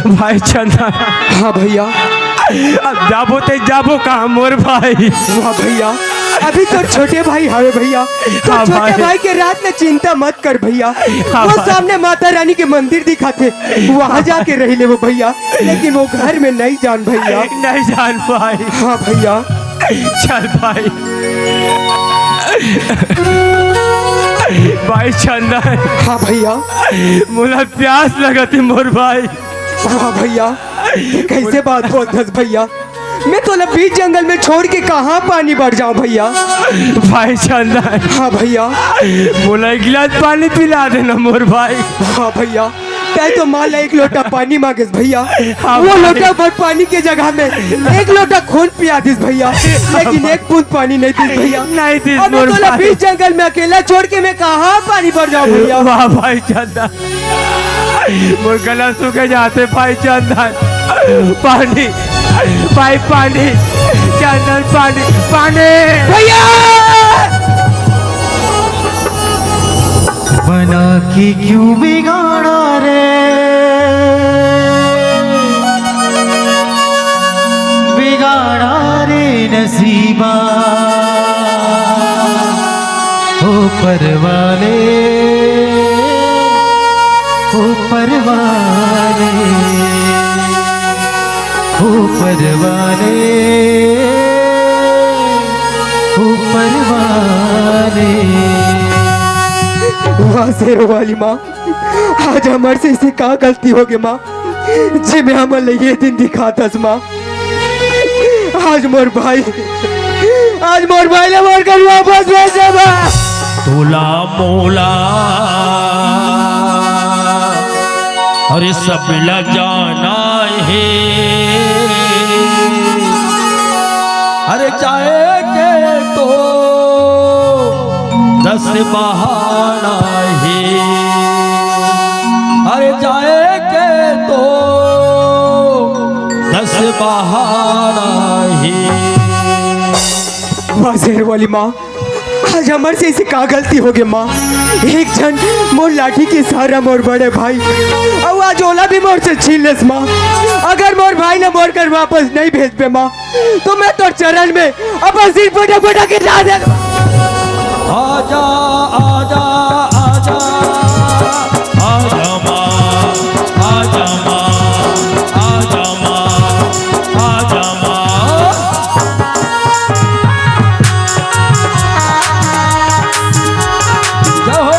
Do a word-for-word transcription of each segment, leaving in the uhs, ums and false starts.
भाई चंदन। हाँ भैया। अब जाबो ते जाबो कहाँ मोर भाई? वाह भैया, अभी तो छोटे भाई हवे भैया, तो हाँ छोटे भाई। भाई के रात में चिंता मत कर भैया। हाँ वो भाई। सामने माता रानी के मंदिर दिखाथे, वहाँ जाके रह ले वो भैया, लेकिन वो घर में नहीं जान भैया। नहीं जान भाई। हाँ भैया। चल भाई। भाई चंदन। हाँ भैया। मोला प्यास लगत हे मोर भाई। हाँ भैया, ये कैसे बात बोलथस भैया? मैं तोला बीच जंगल में छोड़ के कहाँ पानी बर जाऊँ भैया? भाई चंदन। हाँ भैया। मोला एक गिलास पानी पिला देना मोर भाई। हाँ भैया, तै तो माँ ला एक लोटा पानी मांगेस भैया। हाँ वो भाई। लोटा भर पानी के जगह में एक लोटा खून पिया दिस भैया, लेकिन एक बूंद पानी नहीं दिस भैया। नहीं दिस अबे मोर तोला भाई। बीच जंगल में अकेला छोड़ के मैं कहाँ पानी बर जाऊँ भैया? वाह भाई चंदन। मोर गला सूखे जाथे भाई चंदन। पानी, भाई पानी, चंदन पानी, पानी। भैया! बना के क्यों बिगाड़ा रे, बिगाड़ा रे नसीबा। ऊपर वाले, ऊपर वाले, ऊपर वाले, ऊपर वाले। वाह शेरों वाली माँ, आज हमर से ऐसे का गलती हो गई माँ, जे में हमन ला ये दिन दिखाथस माँ। आज मोर भाई, आज मोर भाई ला मोर घर वापस भेज दे माँ। तोला मोला, अरे सब ला जाना हे, अरे जाए के तो दस बहाना हे, अरे जाए के तो दस बहाना हे। वाह शेर वाली माँ, आज हमर से ऐसे का गलती हो गई माँ? एक झन मोर लाठी के सहारा मोर बड़े भाई, अउ आज ओला भी मोर से छीन लेस माँ। अगर मोर भाई ला मोर घर वापस नहीं भेजबे माँ, तो मैं तोर चरण में अपन सिर पटक पटक के जा दे। आजा, आजा, आजा, आजा माँ, आजा माँ, आजा माँ, आजा माँ। जय हो।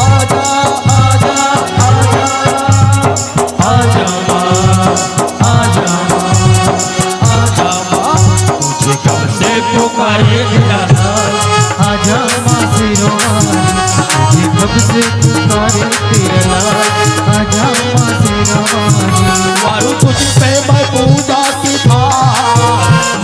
आजा, आजा, आजा, आजा माँ, आजा माँ, आजा माँ, तुझे कब से पुकारे तेरा नाम। आजा माँ शेरों वाली, तुझे कब से पुकारे तेरा नाम। आजा माँ शेरों वाली। मारू तुझ पे मैं पूजा की थाल,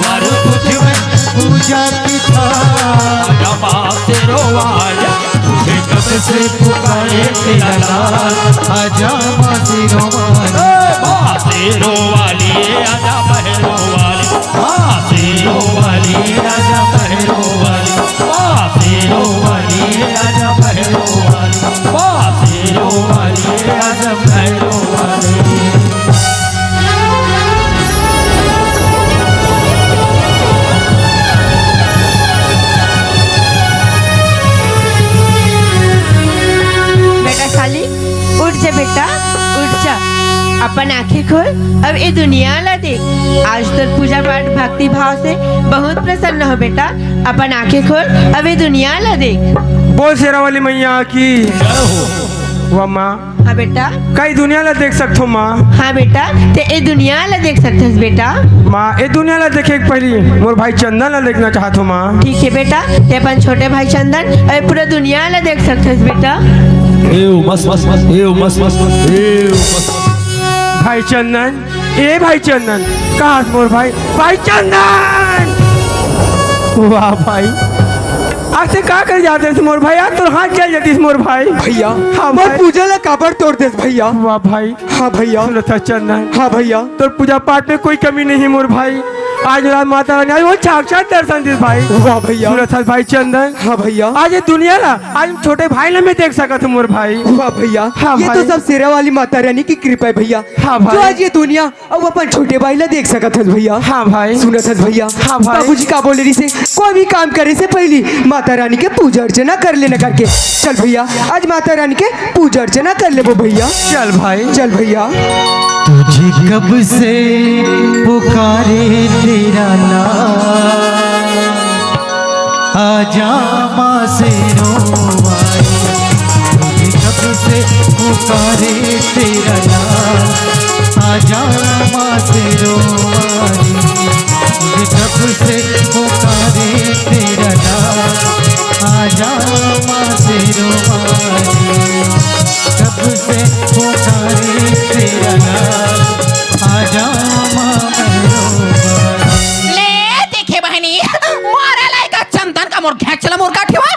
मारू तुझ पे पूजा की थाल। आजा माँ शेरों वाली, तुझे कब से पुकारे तेरा लाल। आजा माँ शेरों वाली। ए, माँ शेरों वाली, आजा भैरों वाली। माँ शेरों वाली, आजा भैरों वाली। माँ शेरों वाली, आजा भैरों वाली। माँ शेरों वाली, आजा भैरों वाली। बेटा साली, उठ जा बेटा, उठ जा। अपन आंखें खोल, अब ये दुनिया ला देख। आज तोर पूजा पाठ भक्ति भाव से बहुत प्रसन्न हो बेटा। अपन आंखें खोल, अब ये दुनिया ला देख। बोल शेरा वाली मैया की। वाह माँ। हाँ बेटा। का ए दुनिया ला देख सकथो माँ? हाँ बेटा, ते ए दुनिया ला देख सकथस बेटा। माँ, ए दुनिया ला देखे के पहिली मोर भाई चंदन ला देखना चाहथो माँ। ठीक है बेटा, ते अपन छोटे भाई चंदन अउ पूरा दुनिया ला देख सकथस बेटा। एव मस मस मस, एव मस मस मस, एव मस। भाई चंदन, ए भाई चंदन, कहाँ से मोर भाई? भाई चंदन! वाह भाई, आज ते का कर जाते से मोर भाई? आज तोर हाथ जल जातीस मोर भाई। भैया, हाँ मोर भाई। पूजा ला काबर तोड़ देस भैया? वाह भाई। हाँ भैया। सुनत हस चंदन। हाँ भैया। तोर पूजा पाठ में कोई कमी नहीं मोर भाई। आज रात माता रानी आज वो साक्षात दर्शन दिस भाई। वाह भैया। सुनत हस भाई चंदन। हाँ भैया। आज ये दुनिया ला आज छोटे भाई ला मैं देख सकत हूँ मोर भाई। वाह भैया। हाँ ये भाई। तो सब शेरा वाली माता रानी की कृपा है भैया। हाँ भाई। जो आज ये दुनिया अब अपन छोटे भाई ला देख सकत हस भैया। हाँ भाई। सुनत हस भैया। हाँ भाई। बाबूजी का बोले रहिसे, कोई भी काम करे से पहली माता रानी के पूजा अर्चना कर लेना करके। चल भैया, आज माता रानी के पूजा अर्चना कर लेबो भैया। चल भाई। चल भैया। तुझे कब से पुकारे तेरा नाम, आजा माँ शेरों वाली। तुझे कब से पुकारे तेरा नाम, आजा माँ शेरों वाली। तुझे कब से पुकारे तेरा नाम, आजा माँ शेरों वाली। कब से पुकारे तेरा नाम, आजा माँ शेरों वाली। ले देखे बहनी, मोरे लइका चंदन का मोर घेंच ल मुर्गा ठेवा,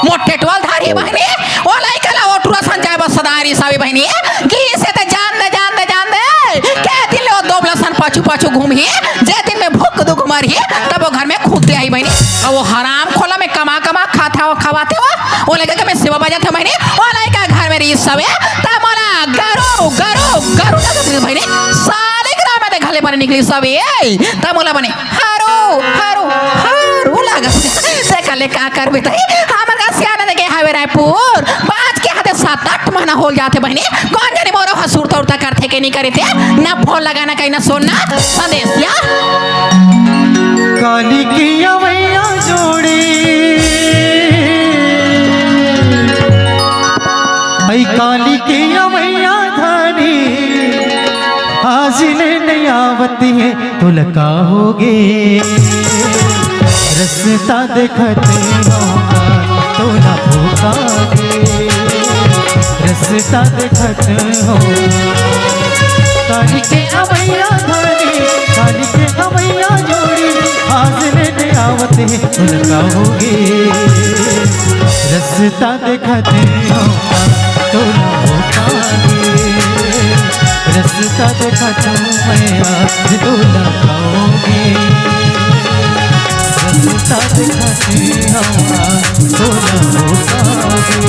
मोर टेटवा ल धारी बहिनी, ओ लइका ला ओ टुरा सन जाय बर सदा रिसावी बहिनी, कि इसे ते जान दे, जान दे, जान दे, के दिन ले ओ दोबला सन पाछू पाछू घूमही, जे दिन में भूख दुख मरही, तब ओ घर में खुद दे आही बहिनी। अब ओ हराम खोला में कमा कमा खाता हो खवाथे हो, ओ लइका के मैं सेवा बजाथे बहिनी, ओ लइका घर में रिसावे, त मोला गरू, गरू, गरू लगत रहिस बहिनी, साले के नाम में ते घले बने निकलिस हवे, त मोला बने हरू, हरू, हरू लागत। तेकर ले का करबे तई? हमर का सियान दे गे हवे रायपुर। बाच के हाथे सात आठ महीना हो जाथे बहिनी। कोन जानी मोरो ह सुरता उरता करथे के नहीं करे थे। ना फोन लगाना कहीं ना सुनना संदेश या। काली के अवैया जोड़ी, ऐ काली के अवैया धानी, आज ले नहीं आवत हे। तोला का होगे? रस्ता देखत हँव, तोला भूख लागे। रस्ता देखत हँव। काली के अवैया धानी, काली के अवैया जोड़ी, आज ले नइ आवत हे, तोला का होगे? रस्ता देखत हँव, तोला भूख लागे। रस्ता देखत हँव मैं आज, तोला का होगे? रस्ता देखत हँव आज, तोला भूख लागे।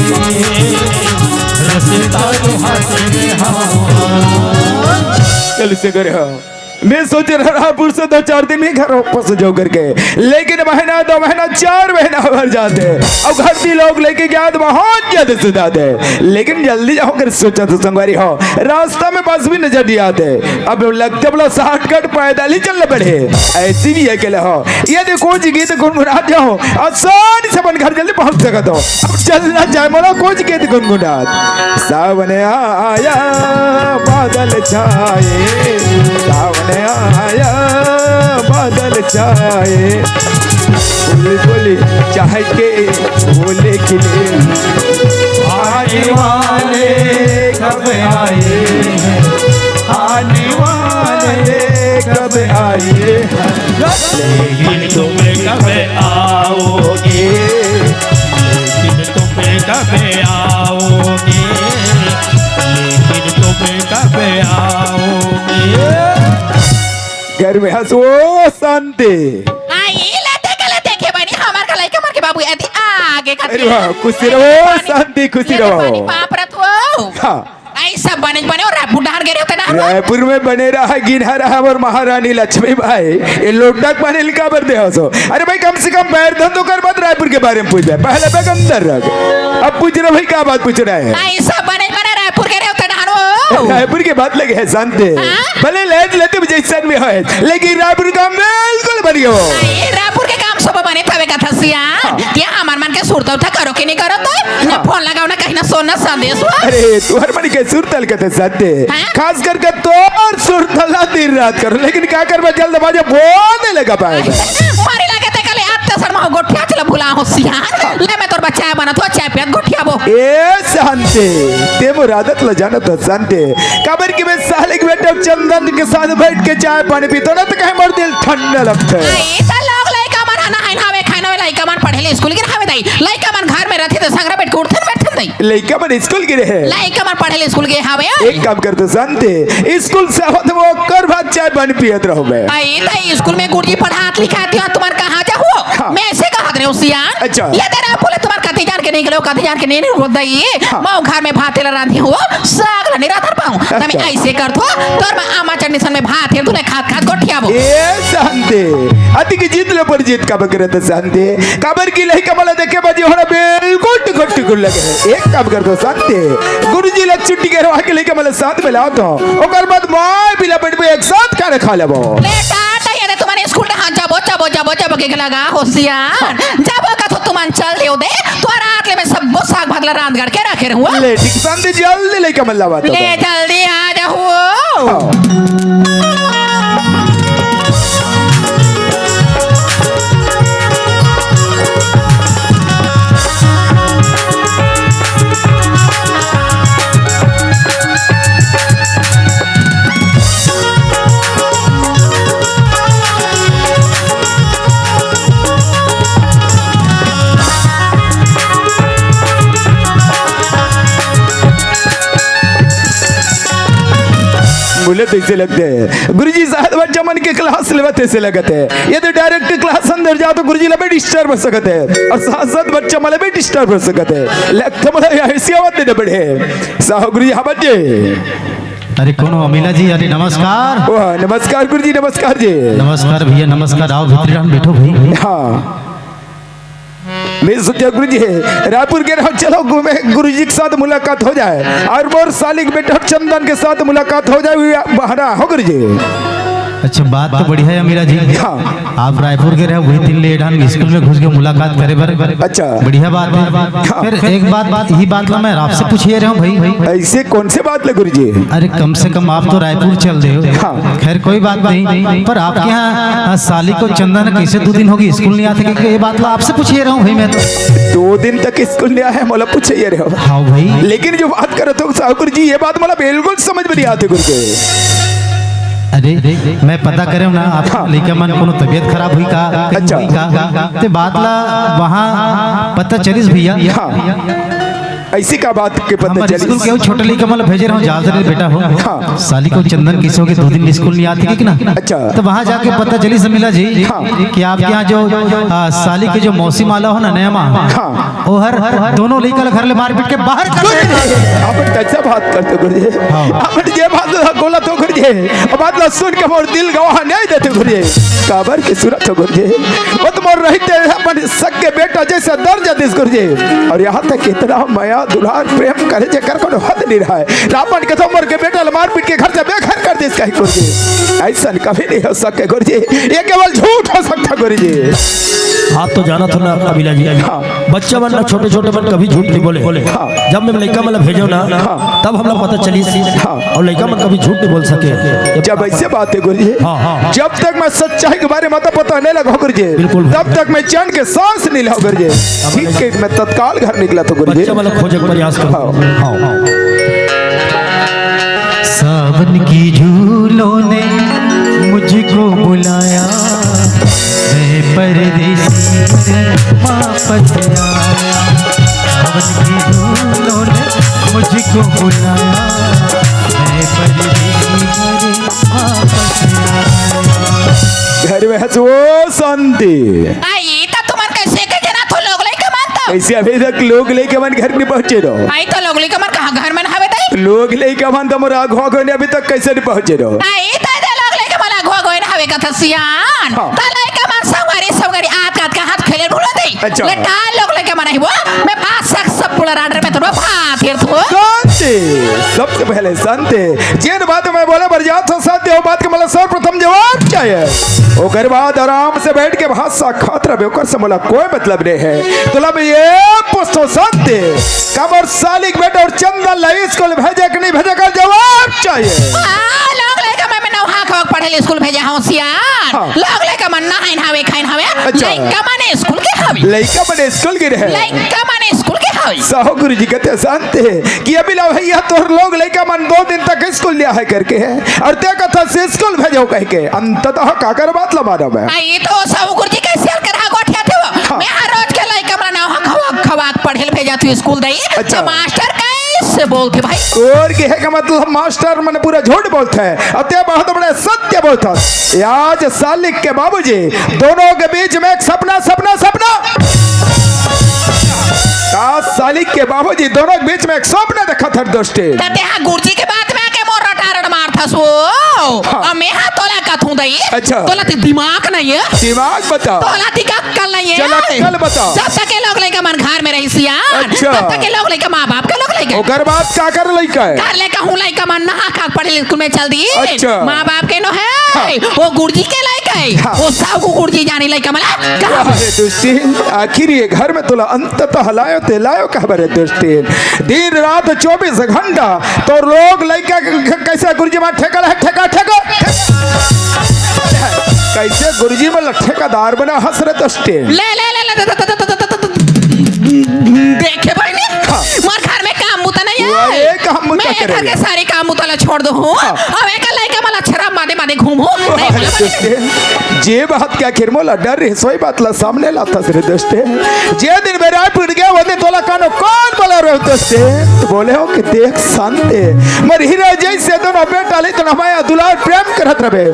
रस्ता देखत हँव आज। चल से करे हाँ। मैं सोचे रहा रायपुर से दो चार दिन में घर वापस जाऊं करके, लेकिन महीना, दो महीना, चार महीना भर जाथे। अब घर के लोग लेके गया तो बहुत ज्यादा सताथे, लेकिन जल्दी जाऊं कर सोचा तो संगवारी हो, रास्ता में बस भी नजर नहीं आथे। अब लगथे बोला शॉर्टकट पैदल ही चलना पड़े, ऐसी भी अकेले हो। यदि कोई गीत गुनगुनात हँव, आसानी से अपन घर जल्दी पहुँच सकत हँव। अब चलना चाहे मोला कोई गीत गुनगुनात। सावन आया, बादल छाए, सावन आया, बादल छाए। बुलबुल चहके, बोले खिले। आने वाले कब आए हैं? आने वाले कब आए हैं? लेकिन तुम कब आओगे? लेकिन तुम कब आओगे? लेकिन तुम कब आओगे? घर में हँस वो शांति। हाँ, ये लेते के लेते के बनी, हमार का लइका मर के बाबू यदि आगे का अरे वाह, खुशी रहो, शांति, खुशी रहो। बाप रथ वो। हाँ। आई सब बने बने और रायपुर डहार गे रहे होते ना। रायपुर में बने रहा, गिना रहा और महारानी लक्ष्मी बाई, ये लोटक बने लिखा बर दे हँव। अरे भाई, कम से कम पैर धन तो कर, बात रायपुर के बारे में पूछ दे। पहले बैग अंदर रख। अब पूछ रहा भाई, क्या बात पूछ रहा है? आई सब बने बने रायपुर गे रहे होते डहार वो। रायपुर के बात लगे है शांति। हाँ? भले लेट लेते भी जैसन भी है, लेकिन रायपुर का बिल्कुल बन गया वो। आई रायपुर के काम सब बने तवे का थसिया। हाँ। क्या हमार मन के सुरता उठा करो कि नहीं करो तो? ना हाँ। फोन लगाओ, ना कहीं ना सोना संदेश हो। अरे, तुहर मन के सुरतल के तो सत्य। हाँ? खास करके तोर सुरतल ना दिन रात करो, लेकिन क्या करबे, जल्दबाजी बोलने लगा पाए। मारे लगे ते कले आते सर में गोठिया चलो भुला हो सियान। ले मैं तोर बच्चा बनत हँव, चाय पियत गोठिया बो। ए शांति, ते मोर आदत ल जानत हस शांति। काबर कि मैं साले के बेटा चंदन के साथ बैठ के चाय पानी पीथँव ना, तो कहीं मोर दिल ठंडा लगथे। आई त लोग लइका मन हना है ना, हवे खाना, हवे लइका मन पढ़े ले स्कूल गे हवे दाई। लइका मन घर में रहिथे त संगरा बैठ के उठथे न बैठथे न लइका मन स्कूल गे रहे। लइका मन पढ़े ले स्कूल गे हवे। एक काम कर तो शांति, स्कूल से आवत में ओकर बाद चाय पानी पियत रहो बे। अई त स्कूल में गुरुजी पढ़ात लिखात हे, तुमन कहाँ जाहू? हाँ। मैं ऐसे कहत रहे हूँ सियान। अच्छा। ये तेरा बोले तुमन कति जान के नहीं गेलो, कति जान के नहीं, नहीं होता ये। हाँ। मैं घर में भात ला रांधी हूँ, साग ला नहीं रांधर पाऊँ। त मैं अच्छा। ऐसे कर थो, तोर मैं आमा चटनी सन में भात हे, तूने खात खात गोठियाबो। ए शांति, अति की जीत ले पर जीत का बकरे त शांति। काबर की लइका मन ला देखे बर जी होना बिल्कुल टुकुर टुकुर लगे हे। एक काम कर तो शांति, गुरुजी ला छुट्टी करवा के लइका मन ला साथ में लाओ तो, ओकर बाद माय बिला बैठ पे एक साथ खाना खा लेबो। ले टाटा, ये रे तुम्हारे स्कूल डहान जाबो, जाबो, जाबो, जाबो के लगा होशियार। जाबो का तो तुमन चल देव दे, तोरा आटले में सब साग भात ला रांध गढ़ के रखे रहूँ। ले ठीक शांति, जल्दी लइका मन लावा तो। ले जल्दी आ जाहू। हाँ। बोले तो ऐसे लगते हैं। गुरुजी, शायद बच्चा मन के क्लास लेवत ऐसे लगत हे। यदि डायरेक्ट क्लास अंदर जाओ तो गुरुजी ला भी डिस्टर्ब हो सकत हे अउ साथ साथ बच्चा मन ला भी डिस्टर्ब हो सकत हे। लगथे मोला ऐसी आवाज देना पड़े। साहू गुरुजी, हाँ बच्चे। अरे कौन हो अमीला जी? अरे नमस्कार। वाह, नमस्कार गुरुजी, नमस्कार जी। नमस्कार भैया, नमस्कार। आओ भीतरी हम बैठो भाई। हाँ। मैं सोचा गुरुजी, रायपुर गे रहो, चलो घूमे, गुरुजी के साथ मुलाकात हो जाए अउ मोर साली के बेटा चंदन के साथ मुलाकात हो जाए, ये बहाना हो गुरुजी। अच्छा, बात तो बढ़िया हे अमीला जी। हाँ। आप रायपुर गे रहे, वही दिन ले ढान स्कूल में घुस के मुलाकात करे बर। अच्छा। बढ़िया बात हे। हाँ। फिर एक बात, यही बात ला मैं आपसे पूछे रहे हूँ भाई। ऐसे कौन से बात ले गुरुजी? अरे कम से कम आप तो रायपुर चल दे हो। हाँ। खैर कोई बात नहीं, पर आपके यहाँ, हाँ, साली को चंदन कैसे दो दिन होगी स्कूल नहीं आते, क्योंकि ये बात ला आपसे पूछे रहे हूँ भाई मैं तो। दो दिन तक स्कूल नहीं आया हे, मोला पूछे रहे हो। हाँ भाई। लेकिन जो बात करत हो साहू गुरुजी, ये बात मोला बिल्कुल समझ में नहीं आती गुरुजी। अरे, मैं पता करे हूँ ना, आप हाँ। लइका मन कोनो तबीयत खराब हुई का, कहीं अच्छा। हुई का, ते बात ला वहाँ पता चलिस भैया। हाँ। ऐसी का बात के पता हमारे चलिस? स्कूल के वो छोटे लइका मन ला भेजे रहे हूँ, जाल से बेटा हो। हाँ। साली को चंदन किसो के दो दिन स्कूल नहीं आती कि ना? अच्छा। तो वहाँ जाके पता चलिस अमीला जी हाँ। कि आपके यहाँ जो, आ, साली के जो मौसी माला हो ना, नया माँ, हाँ। ओहर दोनों लइका ला घर ले मार पीट के बाहर कर दे। आप कैसा बात करते गुरुजी? हाँ। आप ये बात ला बोला तो गुरुजी, अब बात ला सुन के मोर दिल गवाह नहीं देते गुरुजी। काबर के सूरत हो गुरुजी, वो तो मोर रहते अपन सगे बेटा जैसा दर्जा दिस गुरुजी। अउ यहाँ तक इतना मया दुलार प्रेम करे जेकर कोनो हद नहीं रहे। रावण के तो मोर के बेटा ला मार पीट के घर से बेघर कर दिस कहीं गुरुजी। ऐसा कभी नहीं हो सके गुरुजी, ये केवल झूठ हो सकता गुरुजी। आप तो जानत हो ना अमीला जी, हाँ। बच्चा मन ना छोटे छोटे मन कभी झूठ नहीं बोले। हाँ। जब मैं लइका मन ला भेजो ना, हाँ। तब हमला पता चलिस। हाँ। अउ लइका मन कभी झूठ नहीं बोल सके। जब ऐसे बात हे गुरुजी, हाँ, हाँ, हाँ। जब तक मैं सच्चाई के बारे में तो पता नहीं लगा गुरुजी, बिल्कुल। तब तक मैं चैन के सांस नहीं ला गुरुजी। ठीक है, मैं तत्काल घर निकला तो गुरुजी। बच्चा मन ला खोजे के प्रयास करो। हाँ। हाँ। सावन की झूलों ने मुझको बुलाया, मैं परदेसी घर वापस आया। सावन की झूलों ने मुझको बुलाया, मैं परदेसी घर वापस आया। घर में हंस वो शांति। आई त तुमन कैसे के जना थो लोग लइका मन तो? कैसे अभी तक लोग लइका मन घर नहीं पहुंचे रहो? आई तो लोग लइका मन कहाँ घर मन हवे तई? लोग लइका मन तो मोर आघो आघो ने अभी तक कैसे नहीं पहुंचे रहो? आई त जे लोग लइका मन आघो आघो ने हवे कथा सियान। हाँ। त लइका मन संगवारी संगवारी आत कात का हाथ खेले भूलो तई। अच्छा। ले डाल लोग लइका मन ही वो, मैं बात सक सब पूरा राडर में तो भात हिर थो। शांति। सबसे पहले शांति। जेन बात मैं बोले बर जात हो शांति, वो बात के मतलब सर्वप्रथम जवाब चाहिए। ओकर बाद आराम से बैठ के भाषा खात रहे, ओकर से मोला कोई मतलब नहीं है। तोला मैं ये पूछतो शांति, का मोर साली के बेटा अउ चंदन ला स्कूल भेजे कि नहीं भेजे, का जवाब चाहिए। हाँ, लोग लइका मन, मैं नौहा खवा के पढ़े ले स्कूल भेजे हूँ सियान। हाँ। लोग लइका मन नहाइन हवे, खाइन हवे। अच्छा। लइका मन स्कूल के हवे। लइका मन स्कूल के रहे। लइका मन स्कूल के हवे। साहू गुरुजी कहते शांति है कि अभी ला भैया तोर लोग लइका मन दो दिन तक स्कूल नहीं आए करके है अउ ते कथा से स्कूल भेजो कह के अंततः काकर बात ला मानो मैं। आ, ये तो साहू गुरुजी कैसे हल कर हा गोठिया थे वो। हाँ। मैं हर रोज के लइका मन नौहा खवा, खवा के पढ़े ले भेजा तू स्कूल दई। अच्छा। तो मास्टर कैसे बोलथे भाई? तोर कहे का मतलब मास्टर मन पूरा झूठ बोलथे, अउ ते बहुत बड़े सत्य बोलथस। आज सालिक के बाबूजी दोनों के बीच में एक सपना, सपना, सपना। का सालिक के बाबूजी दोनों के बीच में एक सपना देखत हे रे दोस्ती। त तेहा गुरुजी के बात में आके मोर रटारट मारथस वो। हाँ। अउ मैं हा तोला कथूं दई। अच्छा। तोला ते दिमाग नहीं है। दिमाग बता। तोला ते अक्कल नहीं है। चल अक्कल बता। जब तक ये लोग लइका मन घर में रही सियान, अच्छा। तब तक ये लोग लइका माँ बाप के लोग लइका। ओकर बाद काकर लइका हे? घर ले कहूँ लइका मन नहा खा के पढ़े स्कूल में चल दी। अच्छा। माँ बाप के नो है। हाँ। वो गुरुजी के लइका हे। हाँ। वो सब को गुरुजी जानी लइका मला। कहाँ? अरे दोस्ती, आखिर ये घर में तोला अंततः लायो ते लायो कहाँ बर रे दोस्ती? दिन रात चौबीस घंटा तो लोग लइका के क-, कैसे गुरुजी मन ठेका ले, ठेका, ठेका, ठेका। कैसे गुरुजी मन ल ठेकादार बना हस रे दोस्ती? ले, ले, ले, ले, दे, दे, दे, दे, दे, दे, दे, दे। देखे बहिनी, हाँ। मोर घर में काम बुता नहीं वो है। ये काम बुता मैं करे घर के भैया। सारे काम बुता ला छोड़ दो हूँ। हाँ। अब एक लइका मला छरा मादे मादे घूम हूँ। नहीं, अरे बोला दोस्ती, जे बात के आखिर मोला डर रहे, सोई बात ला सामने लाथस रे दोस्ती। जे दिन मैं रायपुर गया, वो दिन तोला कानो कौन बोला रहे दोस्ती? तो बोले हो कि देख शांति, मोर हीरा जैसे दोनों बेटा ले तो माया दुलार प्रेम करत रहे,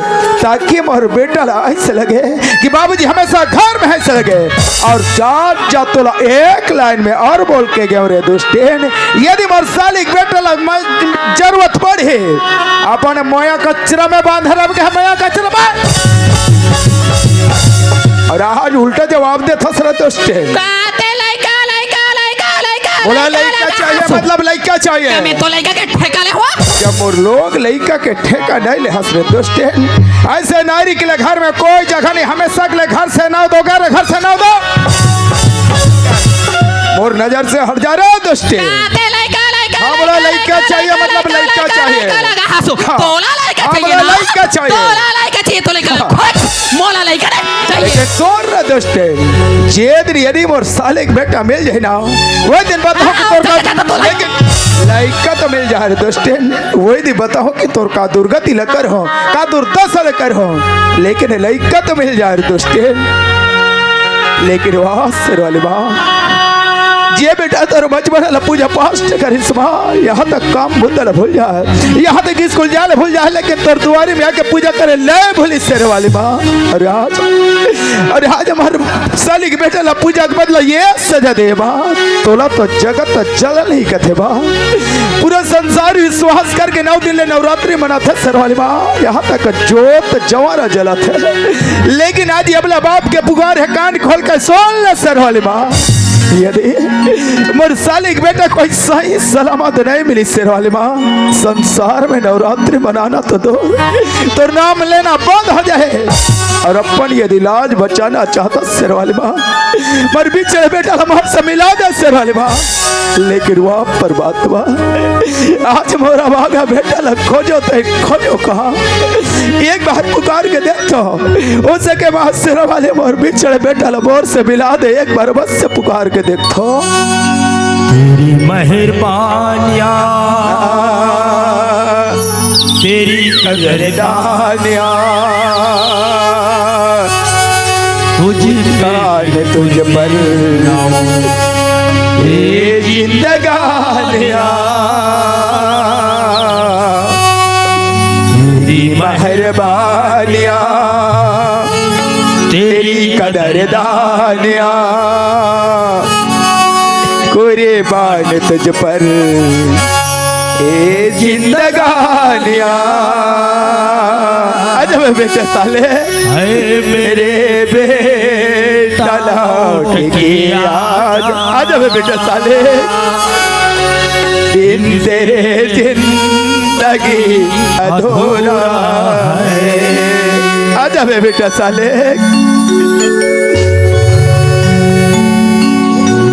ताकि मोर बेटा ला ऐसे लगे कि बाबूजी हमेशा घर में ऐसे लगे। और जात जात तोला एक लाइन में और बोल के गयो रे दोस्ती, यदि मोर सालिक बेटा ला मैं जरूरत पड़े, अपन मोया कचरा में बांध रब के, मोया कचरा में। और आज उल्टा जवाब देथस रे दोस्ती। काते लइका, लइका, लइका, लइका, बोला लइका, लइका लइका चाहिए, हंसो। मतलब लइका चाहिए। क्या मैं तो लइका के ठेका ले हुआ? जब मोर लोग लइका के ठेका नहीं ले हस रे दोस्ती। ऐसे नारी के लिए घर में कोई जगह नहीं, हमेशा के लिए घर से ना दो, घर, घर से ना दो। मोर नजर से हट जा रे दोस्ती। काते लइका, लइका, हाँ, बोला लइका, लइका लइका, चाहिए, लइका, मतलब लइका, लइका लइका, चाहिए। लइका लगा हंसो। हाँ। तोला लइका हाँ, चाहिए बोला ना? लइका चाहिए। तोला लइका चाहिए। तोला लइका चाहिए, तो लइका हाँ। खोज। मोला लइका रे चाहिए। लेकिन तोर रे दोस्ती, जे दिन यदि मोर सालिक बेटा मिल जाए ना, वो दिन बताओ कि हाँ, तोर का, तो, तो, तो, तो, लइका, लइका तो मिल जाए रे दोस्ती, वो दिन बताओ कि तोर का दुर्गति ल कर हो, का दुर्दशा ल कर हो, लेकिन लइका तो मिल जाए रे दोस्ती। लेकिन वाह, शेर वाली माँ, जे बेटा तोर बचपन ला पूजा पाठ करिस माँ, यहाँ तक काम बुता ला भूल जाए, यहाँ तक स्कूल जाए ला भूल जाए, लेकिन तोर दुआरी में आके पूजा करे ले भूली शेर वाली माँ। अरे आज, अरे आज हमार सालिक बेटा ला पूजा के बदला ये सजा दे माँ, तोला तो जगत जलन ही कथे माँ। पूरा संसार विश्वास करके नौ दिन ले नवरात्रि मनाथे शेर वाली माँ, यहाँ तक जोत जवारा जलाथे, लेकिन आज अबला बाप के पुकार हे, कान खोल के सुन ले शेर वाली माँ। यदि मोर सालिक बेटा कोई सही सलामत नहीं मिली शेर वाली माँ, संसार में नवरात्रि मनाना तो दो, तोर नाम लेना बंद हो जाए। और अपन यदि लाज बचाना चाहता शेर वाली माँ, मोर बिछड़े बेटा ला मोर से मिला दे शेर वाली माँ। लेकिन वो परमात्मा, आज मोरा भागा बेटा ला खोजो ते खोजो कहाँ? एक बार पुकार के देख तो, हो सके माँ शेर वाली मोर बिछड़े बेटा ला मोर से मिला दे, एक बार बस से पुकार के देख तो। तेरी मेहरबानियाँ, तेरी कदरदानियाँ, तुझ काल तुझ पर ये जिंदगानियाँ, तेरी मेहरबानियाँ, तेरी कदरदानियाँ, कुर्बान तुझ पर ए जिंदगानियाँ। आजा बे बेटा साले। हाय मेरे बेटा लौट के आ जा। आजा बे बेटा साले। बिन तेरे जिंदगी अधूरा है। आजा बे बेटा साले।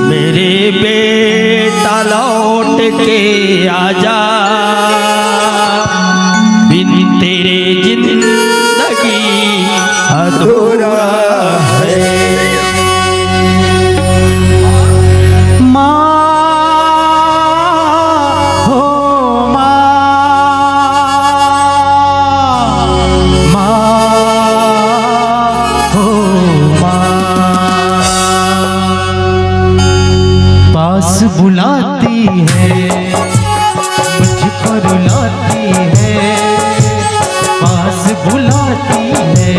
मेरे बेटा लौट के आजा, बिन तेरे जिंदगी अधूरा है। माँ हो माँ, माँ हो माँ, पास है, मुझको रुलाती है, पास बुलाती है,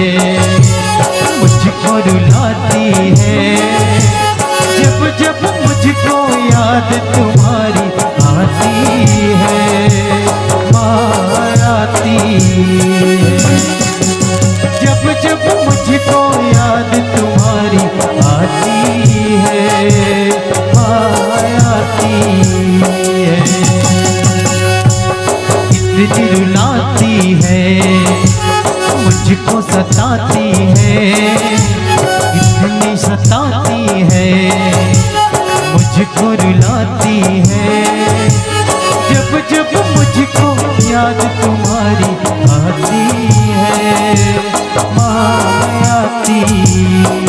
मुझको रुलाती है। जब जब मुझको याद तुम्हारी आती है, माँ आती है। जब जब मुझको याद तुम्हारी आती है, माँ आती है। इतनी रुलाती है, मुझको सताती है, इतनी सताती है, मुझको रुलाती है। जब जब मुझको याद तुम्हारी आती है, माँ आती है।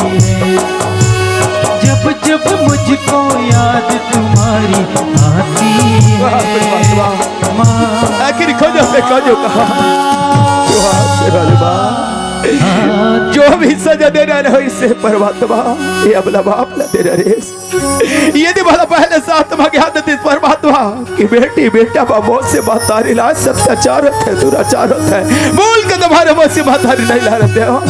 जब जब मुझको याद तुम्हारी आती है, वाह, वाह, वाह। माँ आखिर खोजो पे खोजो कहाँ? वाह, शेर वाली माँ। जो भी सजा देना रहो इसे परमात्मा, ये अबला बाप ला दे रहे। यदि भला पहले साथ में ज्ञान देती परमात्मा कि बेटी बेटा बा, मौसी महतारी ला अत्याचार होत है, दुराचार होत है, बोल के तुम्हारे मौसी महतारी नहीं ला रहते हो,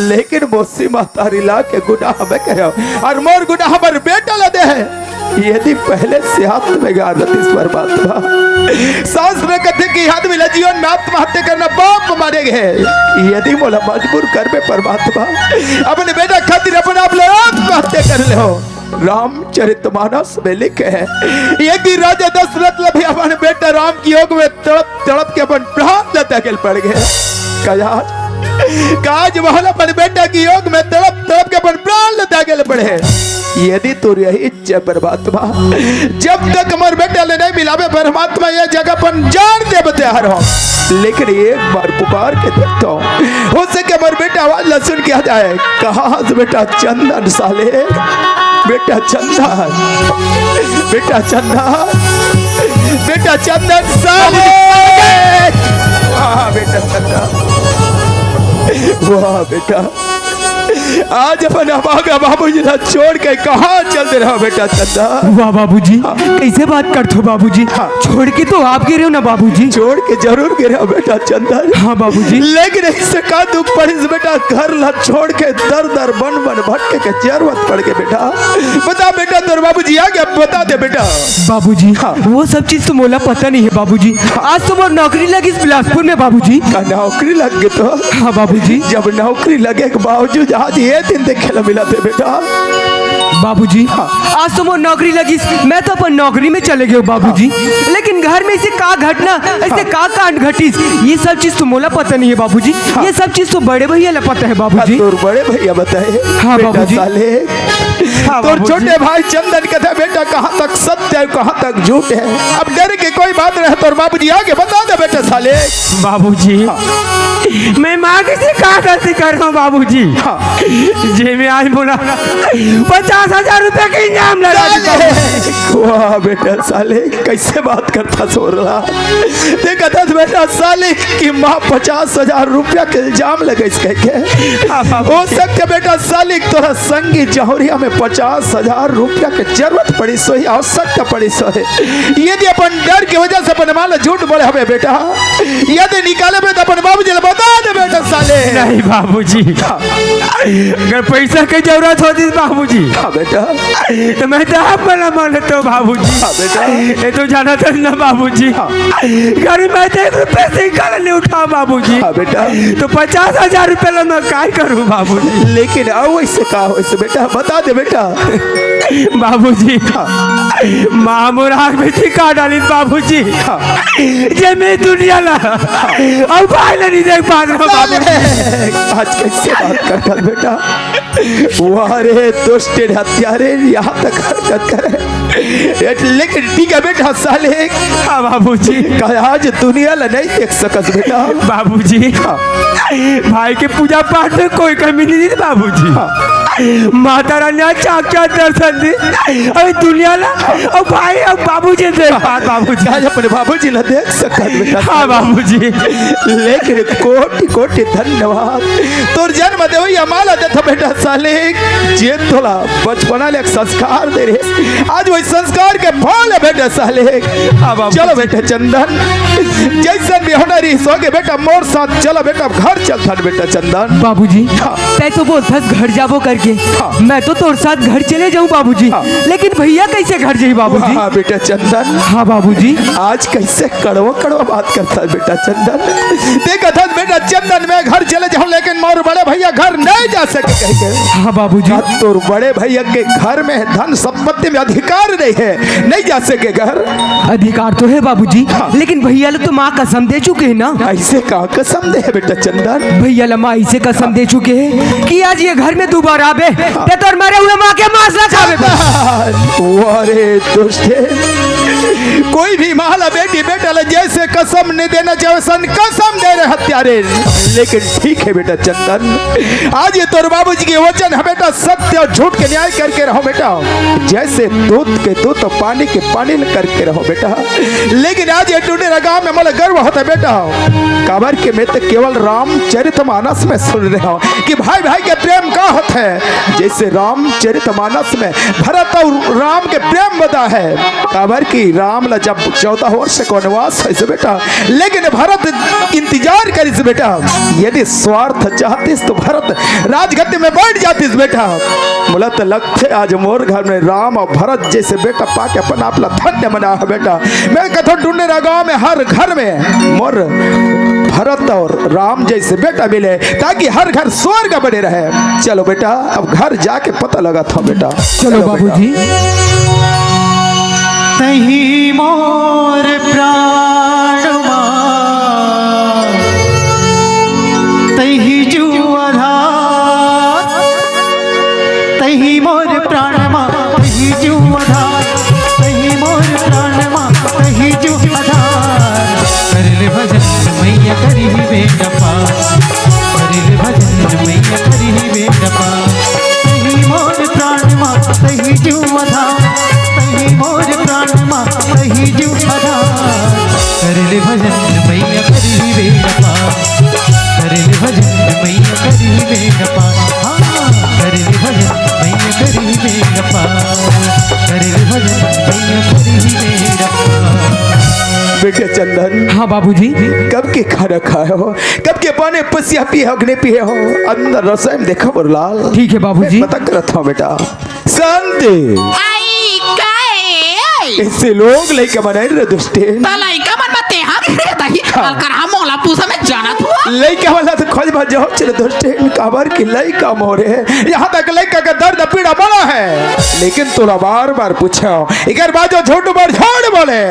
लेकिन मौसी महतारी ला के गुनाह में कहो और मोर गुनाह मोर बेटा ला दे है। यदि पहले से हाथ में गार रतीस परमात्मा, शास्त्र कथे कि आदमी ला जीवन में आत्महत्या करना पाप माने गए। यदि मोला मजबूर करबे परमात्मा, अपने बेटा खातिर अपने आप ला आत्महत्या कर ले हो। रामचरितमानस में लिखे है, यदि राजा दशरथ ला भी अपन बेटा राम के वियोग में तड़प तड़प के अपन प्राण ला त्यागेल पड़ गए। काज, काज महल अपन बेटा के वियोग में तड़प तड़प के अपन प्राण ला त्यागेल पड़े। यदि तोर यही इच्छा परमात्मा, जब तक हमर बेटा ले नहीं मिलाबे परमात्मा, ये जगह अपन जान दे बते हर हो, लेकिन एक बार पुकार के देखता हूँ, हो सके हमर बेटा आवाज ला सुन के आ जाए। कहाँ हस बेटा चंदन साले? बेटा चंदन, बेटा चंदन, बेटा चंदन साले। वाह बेटा चंदन, वाह बेटा। आज अपन अभागा बाबूजी ला छोड़ के कहाँ चल दे रहा बेटा चंदन? वाह बाबूजी, हाँ। कैसे बात करत हो बाबूजी? हाँ। छोड़ के तो आप गे रहे हो ना बाबूजी। छोड़ के जरूर गे रहे हो बेटा चंदन। हाँ बाबूजी। लेकिन ऐसे का दुख पड़िस बेटा, घर ला छोड़ के दर दर बन बन भटके के जरूरत पड़ के बेटा। बता बेटा, तोर बाबूजी आ गया, बता दे बेटा। बाबूजी, हाँ। वो सब चीज तो मोला पता नहीं है बाबूजी। आज तो मोर नौकरी लगिस बिलासपुर में बाबूजी। का नौकरी लग गई तो? हाँ बाबूजी। जब नौकरी लगे के बावजूद आज ये दिन देखे ला मिला थे बेटा। बाबूजी, हाँ। आज तो मोर नौकरी लगिस, मैं तो अपन नौकरी में चले गए बाबूजी। हाँ। लेकिन घर में ऐसे का घटना, ऐसे हाँ। का कांड घटिस, ये सब चीज तो मोला पता नहीं है बाबूजी। हाँ। ये सब चीज तो बड़े भैया ला पता है बाबूजी। हाँ, तोर बड़े भैया बताए। हाँ बेटा बाबूजी। साले, हाँ तोर बाबूजी। छोटे भाई चंदन कहता बेटा कहाँ तक सत्य है, कहाँ तक झूठ है। अब डर के कोई बात रहे, तोर बाबूजी आगे बता दे बेटा साले। बाबूजी, हाँ। मैं माँ के से का गलती कर रहा हूँ बाबूजी? हाँ। जे में आज बोला पचास हजार रुपया के इनाम लगा दी साले। बाबूजी। वाह बेटा साले, कैसे बात करता सोरला। देखा था बेटा साले कि माँ पचास हजार रुपया के इल्जाम लगे इसके के। हाँ, बाबूजी। हो सकता बेटा साले तोरा संगी जहरिया में पचास हजार रुपया के जरूरत पड़ी सोही, आवश्यकता पड़ी सोही। यदि अपन डर की वजह से अपन माँ ला झूठ बोले हवे बेटा, यदि निकाले में तो अपन बाबूजी ला बता दे बेटा साले। नहीं बाबूजी, अगर पैसा के जरूरत होती बाबूजी, हाँ बेटा। तो मैं तो आप वाला मानता हूँ बाबूजी। हाँ बेटा। ये तो जाना था ना बाबूजी। हाँ। घर में तो एक रुपया से निकाल नहीं उठा बाबूजी। हाँ बेटा। तो पचास हजार रुपया ला मैं काय करूँ बाबूजी? लेकिन आओ ऐसे का हो ऐसे बेटा, बता दे बेटा। बाबूजी, हाँ। माँ मोर आँख में टीका डाली बाबूजी। हाँ। जे मैं दुनिया ला, अब भाई ला नहीं देख पा रहा बाबूजी। आज कैसे बात करता बेटा? वाह रे दुष्ट हत्यारे, यहाँ तक हरकत करे। ए, लेकिन ठीक है बेटा साले। हाँ बाबूजी। का आज दुनिया ला नहीं देख सकस बेटा। बाबूजी। हाँ। भाई के पूजा पाठ में कोई कमी नहीं थी बाबूजी। हाँ। माता रानी आज साक्षात दर्शन दी। अरे दुनिया ला, अब भाई, अब बाबूजी देख पा बाबूजी। आज अपने बाबूजी ला देख सकत बेटा। हाँ बाबूजी। लेकिन कोटि कोटि धन्यवाद। तोर जन्म देवैया माँ ला देथा बेटा साले, जे तोला बचपना ले एक संस्कार दे रहे। आज वही संस्कार के फल बेटा साले। हाँ बाबू। चलो बेटा चंदन, जैसन भी होना रही सो के बेटा मोर साथ चलो बेटा, घर चलथन बेटा चंदन। बाबूजी, हाँ। तै तो बोलथस घर जाबो करके, हाँ। मैं तो तोर साथ घर चले जाऊं बाबूजी। हाँ। लेकिन भैया कैसे घर जाही बाबूजी? हाँ बेटा चंदन। हाँ बाबूजी। आज कैसे कड़वा कड़वा बात करथस बेटा चंदन। देखथस बेटा चंदन, मैं घर चले जाऊं लेकिन मोर बड़े भैया घर नहीं जा सके कह के। हाँ बाबूजी। का तोर बड़े भैया के घर में धन संपत्ति में अधिकार नहीं है, नहीं जा सके घर। अधिकार तो है बाबूजी, हाँ। लेकिन भैया ला तो माँ कसम दे चुके हैं ना। ऐसे का कसम दे है बेटा चंदन? भैया ला माँ ऐसे कसम दे चुके हैं कि आज ये घर में दोबारा आबे, ते तोर मरे हुए माँ के मांस ना खाबे। अरे दुष्ट, कोई भी माँ ला बेटी बेटा ला जैसे कसम नहीं देना चाहिए, वैसन कसम दे रहे हत्यारे। लेकिन ठीक है बेटा चंदन, आज ये तोर बाबूजी के वचन है बेटा, सत्य और झूठ के न्याय करके रहो बेटा। जैसे दूध के दूध और पानी के पानी न करके रहो बेटा। लेकिन आज ये टुंडेरा गांव में मोला गर्व होता है बेटा, काबर के मैं तो केवल रामचरित मानस में सुन रहे हूँ कि भाई भाई के प्रेम का होता है। जैसे रामचरित मानस में भरत और राम के प्रेम बता है, काबर कि राम ला जब चौदह वर्ष का वनवास है से बेटा, लेकिन भरत इंतजार करिस बेटा। यदि स्वार्थ चाहतिस तो भरत राजगद्दी में बैठ जातिस बेटा। मोला तो लगथे आज मोर घर में राम और भरत जैसे बेटा पाके अपन आप ला धन्य मना है बेटा। मैं कथों टुंडेरा गांव में हर घर में मोर भरत और राम जैसे बेटा मिले, ताकि हर घर स्वर्ग बने रहे। चलो बेटा, अब घर जाके पता लगाथों बेटा। चलो चलो बेटा। बाबूजी। तही मोर प्राण मा, तही जीव आधार। तही मोर प्राण मा, तही जीव आधार। तही मोर प्राण मा, तही जीव आधार। कर ले भजन मैया करिही बेड़ा पार। कर ले भजन मैया करिही बेड़ा पार। तही मोर प्राण मा, तही जीव आधार। तही मोर प्राण मा, तही जीव आधार। कर ले भजन मैया करिही बेड़ा पार। कर ले भजन मैया करिही बेड़ा पार। हाँ, कर ले भजन मैया करिही बेड़ा पार। कर ले भजन मैया करिही बेड़ा पार। बेटा चंदन। हाँ बाबूजी। कब के खाना खाए हो, कब के पानी पसिया पिए हो कि नहीं पिए हो? अंदर रसोई में देखा मोर लाल। ठीक है बाबूजी। मैं पता करत हूँ बेटा। शांति। आई काए? ऐसे लोग लइका बनाए रे दुष्टे। त लइका मन मते हाँ रे दही। हाँ। अलकर हम मोला पूछा मैं जानत हुआ। लइका वाला तो खोज भर जाओ चले दुष्टे। काबर की लइका मोरे। यहाँ तक लइका का दर्द पीड़ा बड़ा है। लेकिन तोला बार बार पूछो। इकर बाद जो झूठ बोल, झूठ बोले।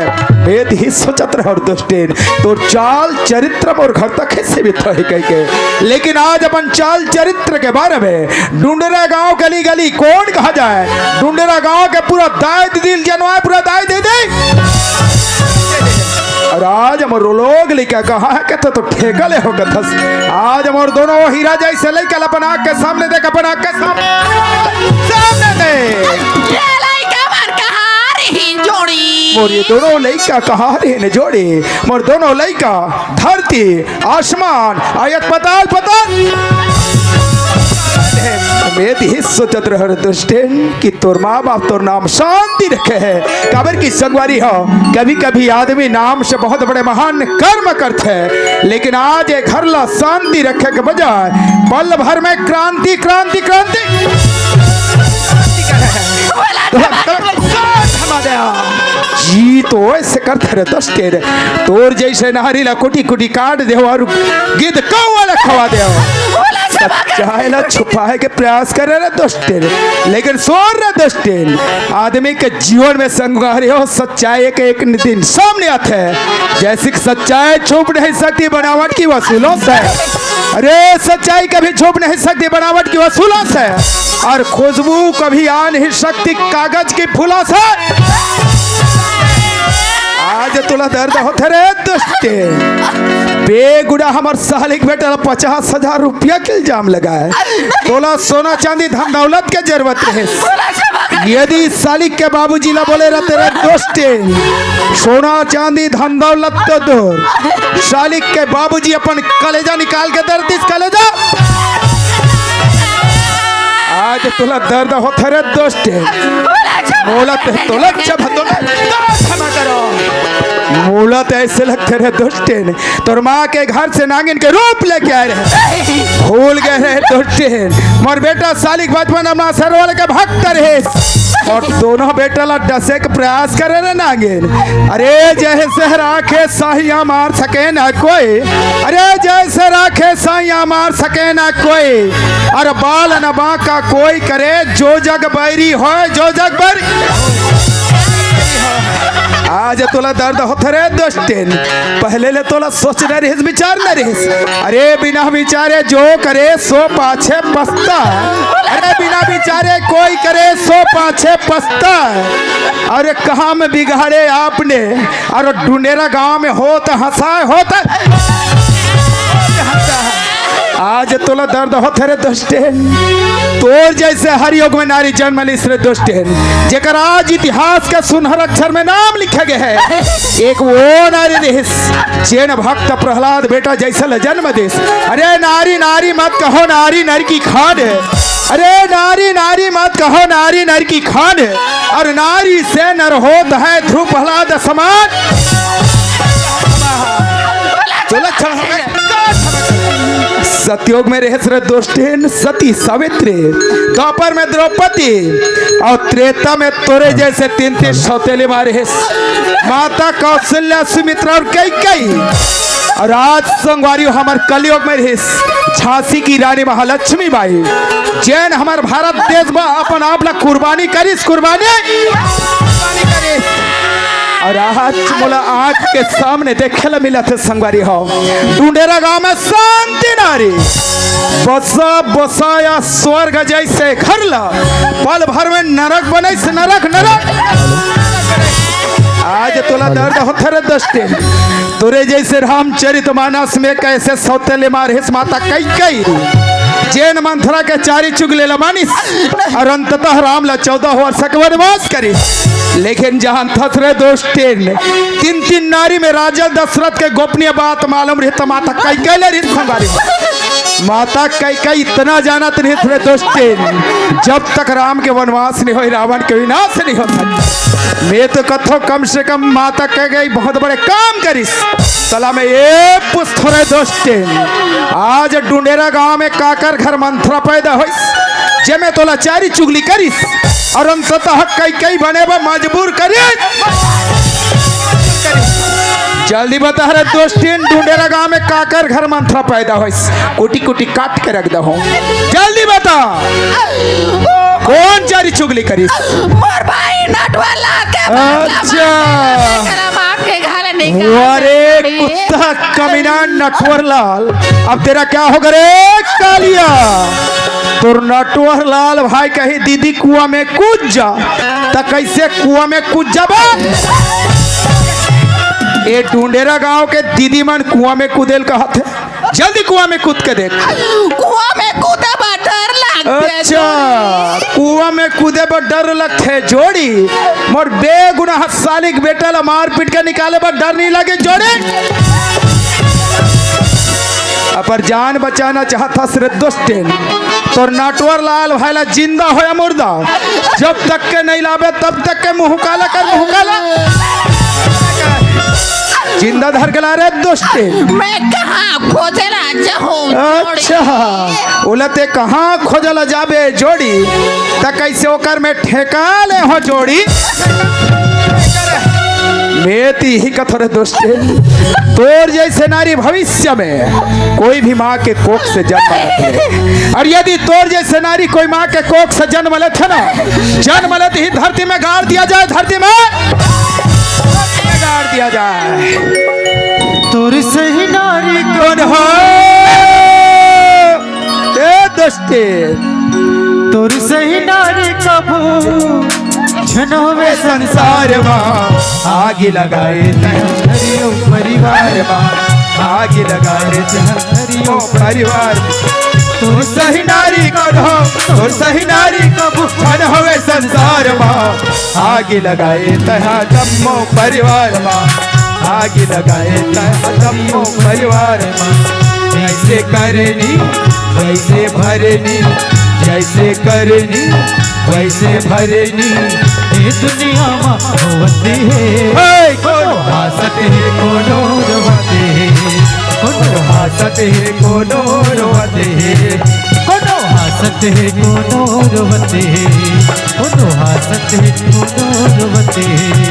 वेद ही सोचत रहो दुष्टे। तोर चाल चरित्र मोर घर तक ही सीमित है कह के। लेकिन आज अपन चाल चरित्र के बारे में डुंडरा गांव गली गली कौन कहा जाए, डुंडरा गांव के पूरा दाई दीदी ल जनवाए, पूरा दाई दीदी। और आज हमर लोग लइका कहाँ है कहते तो ठेका ले हो कथस। आज हमर दोनों हीरा जैसे लइका ल अपन आँख के सामने देख, अपन आँख के सामने, सामने देख। ये लइका मन कहाँ रही जोड़ी? मोर ये दोनों लइका कहाँ रहे ने जोड़ी? मोर दोनों लइका धरती आसमान, आयत पताल, पताल। मैं तो यही सोचत रह रे दुष्टेन कि तोर माँ बाप तोर नाम शांति रखे है। काबर की संगवारी हो, कभी-कभी आदमी नाम से बहुत बड़े महान कर्म करथे, लेकिन आज ये घर ला शांति रखे के बजाय पल भर में क्रांति, क्रांति, क्रांति। थमा दे। जी तो ऐसे करथे रे दुष्टेन, तोर जैसे नारी ला कुटी कुटी काट देव और गिद्ध कौवा ला खवा देव। सच्चाई ला छुपाए के प्रयास करे रे दुष्टेन, लेकिन सुन रे दुष्टेन, आदमी के जीवन में संगवारी हो, सच्चाई एक, एक दिन सामने आथे। जैसे कि सच्चाई छुप नहीं सकती बनावट की वसूलों से। अरे सच्चाई कभी छुप नहीं सकती बनावट की वसूलों से, और खुशबू कभी आ नहीं सकती कागज की फूलों से। आज तोला दर्द होथे रे दुष्टे, बेगुना हमर सालिक बेटा ला पचास हजार रुपया के इल्जाम लगाए, तोला सोना चांदी धन दौलत के जरूरत रहे। यदि सालिक के बाबूजी ला बोले रहते रे दुष्टे, सोना चांदी धन दौलत तो दूर, सालिक के बाबूजी अपन कलेजा निकाल के दे देतिस, कलेजा। आज तोला दर्द होथे रे दुष्टे। मोला ते तोला जब तोला क्षमा करो। मोला ते ऐसे लगथे रे दुष्टिन, तोर माँ के घर से नागिन के रूप लेके आए रहे। भूल गए रहे दुष्टिन, मोर बेटा सालिक बचपन अपना सरवल के भक्त रहे और दोनों बेटा ला डसे के प्रयास करे रे नागिन। अरे जैसे राखे साहिया मार सके ना कोई, अरे जैसे राखे साहिया मार सके ना कोई, अरे बाल न बांका कोई करे, जो जग बैरी होय, जो जग बैरी। आज तोला दर्द होत रे दुष्टिन, पहले ले तोला सोच न रहिस, विचार न रहिस। अरे बिना विचारे जो करे सो पाछे पछता, अरे बिना विचारे कोई करे सो पाछे पछता। अरे काम बिगाड़े आपने, अरे डुंडेरा गांव में होत हंसाए होत। आज तोला दर्द होत रे दुष्टिन, तोर जैसे हर युग में नारी जन्म लिस रे दुष्टिन, जेकर आज इतिहास के सुनहर अक्षर में नाम लिखे गए है। एक वो नारी रहिस, जेन भक्त प्रहलाद बेटा जैसे ल जन्म दिस। अरे नारी नारी मत कहो, नारी नर की खान है। अरे नारी नारी मत कहो, नारी नर की खान है। और नारी से नर होत है ध्रुव प्रहलाद समान। चलो, चलो, सतयुग में रहे रे दुष्टिन सती सावित्री, द्वापर में द्रौपदी और त्रेता में तोरे जैसे तीन तीन सौतेली मारे हे, माता कौशल्या, सुमित्रा और कैकई। और आज संगवारी हमर कलयुग में रहे झांसी की रानी महालक्ष्मी बाई, जेन हमर भारत देश में अपन आप ला कुर्बानी करिस, कुर्बानी, कुर्बानी करिस। और आज मोला आँख के सामने देखे ला मिलत हे संगवारी हो, डुंडेरा गांव में शांति नारी बसा बसाया स्वर्ग जैसे घर ला पल भर में नरक बनइस, नरक, नरक। आज तोला दर्द होत रे दुष्टिन, तोरे जैसे रामचरित मानस में कैसे सौतेली मारहिस माता कैकई, जेन मंथरा के चारी चुगली ल मानिस और अंततः राम ला चौदह वर्ष के वनवास करिस। लेकिन जानथस रे दुष्टिन, तीन तीन नारी में राजा दशरथ के गोपनीय बात मालूम रहिस त माता कैकई ले रहिस संगवारी। माता कैकई इतना जानत रहिस रे दुष्टिन, जब तक राम के वनवास नहीं होय, रावण के विनाश नहीं हो सकता। मैं तो कथों कम से कम माता कैकई बहुत बड़े काम करिस। तला में ये पुछ थोरे दुष्टिन, आज डुंडेरा गांव में काकर घर मंथरा पैदा होइस, जेमे तोला चारी चुगली करिस और अंततः कैकई बने बर मजबूर करिस। जल्दी बता रे दुष्टिन, डुंडेरा गांव में काकर घर मंथरा पैदा होइस, कुटी कुटी काट के रख दहूं। जल्दी बता, कौन चारी चुगली करिस? मोर भाई नटवर लाल के अच्छा। मार के घर निकाल अरे दे। कुत्ता कमीना नटवर लाल, अब तेरा क्या होगा रे कालिया? तोर नटवर लाल भाई कही दीदी कुआं में कूद जा, त कैसे कुआं में कूद जाबे? ए डुंडेरा गांव के दीदी मन कुआं में कूदेल कहत हे, जल्दी कुआं में कूद के देख। कुआं में कूदे बर डर लगथे अच्छा, जोड़ी। कुआं में कूदे बर डर लगथे जोड़ी। मोर बेगुनाह सालिक बेटा ला मार पीट के निकाले बर डर नहीं लगे जोड़ी। अपर जान बचाना चाहत हस रे दुष्टिन, तोर नटवर लाल भाई ला जिंदा हो या मुर्दा, जब तक के नहीं लाबे तब तक के मुंह काला कर, मुंह काला। जिंदा धर के ला रे दुष्टिन। मैं कहाँ खोजे ला जाहूँ अच्छा, ओला ते कहाँ खोजे ला जाबे जोड़ी, त कैसे ओकर में ठेका ले हो जोड़ी। मैं ती ही कथों रे दुष्टिन, तोर जैसे नारी भविष्य में कोई भी माँ के कोख से जन्म लेथे। और यदि तोर जैसे नारी कोई माँ के कोख से जन्म लेथे ना, जन्म लेते ही धरती में गाड़ दिया जाए, धरती में गाड़ दिया जाए। तोर सही नारी कौन हो? ए दुष्टिन, तोर सही नारी कभू झन होवे संसार मा। आगी लगाए तह धरियो परिवार मा, आगी लगाए तह धरियो परिवार। तोर सही नारी कभू, तोर सही नारी कभू झन होवे संसार मा। आगी लगाए तह जम्मो परिवार मा, आगी लगाए तह जम्मो परिवार मा। जैसे करनी वैसे भरनी, जैसे करनी वैसे भरनी। ये दुनिया मा होवत हे। हे, कोनो हाँसत हे, कोनो रोवत हे। कोनो हाँसत हे, कोनो रोवत हे। कोनो हाँसत हे, कोनो रोवत हे। कोनो हाँसत हे, कोनो रोवत हे।